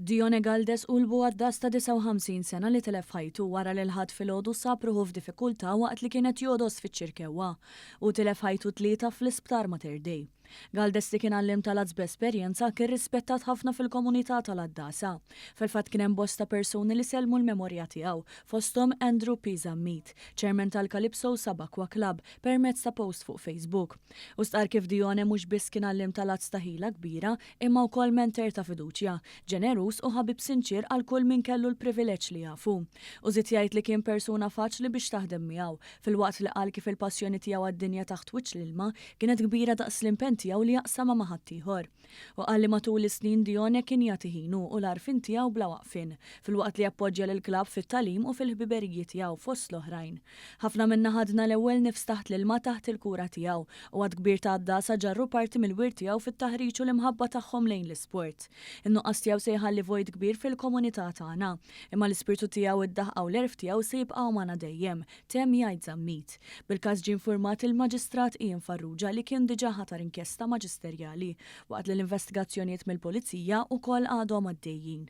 Dione Galdes hu l-bugħaddas ta' 59 sena li tilef ħajtu wara li l-Ħadd filgħodu sab ruħu f'diffikultà waqt li kien qed jogħdos fiċ-Ċirkewwa. Hu tilef ħajtu t-Tlieta fl-Isptar Mater Dei. Galdes li kien għalliem tal-għads b'esperjenza kien rispettat ħafna fil-komunità tal-għaddasa. Fil-fatt kien hemm bosta persuni li sellmu l-memorja tiegħu, fosthom Andrew P. Zammit, Chairman tal-Calypso Sub Aqua Club, permezz ta' post fuq Facebook. Hu stqarr kif Dione mhux biss kien għalliem tal-għads ta' ħila kbira, imma wkoll mentor ta' fiduċja, ġeneruż u ħabib sinċier għal kull min kellu l-privileġġ li jafu. Hu żied jgħid li kien persuna faċli biex taħdem miegħu, filwaqt li qal kif il-passjoni tiegħu għad-dinja taħt wiċċ l-ilma kienet kbira daqs l-impenn tiegħu li jaqsamha ma' ħaddieħor. Hu qal li matul is-snin Dione kien jagħti ħinu u l-għarfien tiegħu bla waqfien, filwaqt li appoġġja lill-klabb fit-tagħlim u fil-ħbiberiji tiegħu fost l-oħrajn. Ħafna minna ħadna l-ewwel nifs taħt l-ilma taħt il-kura tiegħu, u għadd kbir ta' għaddasa ġarru parti mill-wirt tiegħu fit-taħriġ u l-imħabba tagħhom lejn l-isport. In-nuqqas tiegħu se jħalli vojt kbir fil-komunità tagħna. Imma l-ispirtu tiegħu, id-daħqa u l-għerf tiegħu se jibqgħu magħna dejjem, temm jgħid Zammit. Bil-każ ġie infurmat il-Maġistrat Ian Farrugia li kien diġà ħatar inkjesta maġisterjali, waqt li l-investigazzjonijiet mill-Pulizija wkoll għadhom għaddejjin.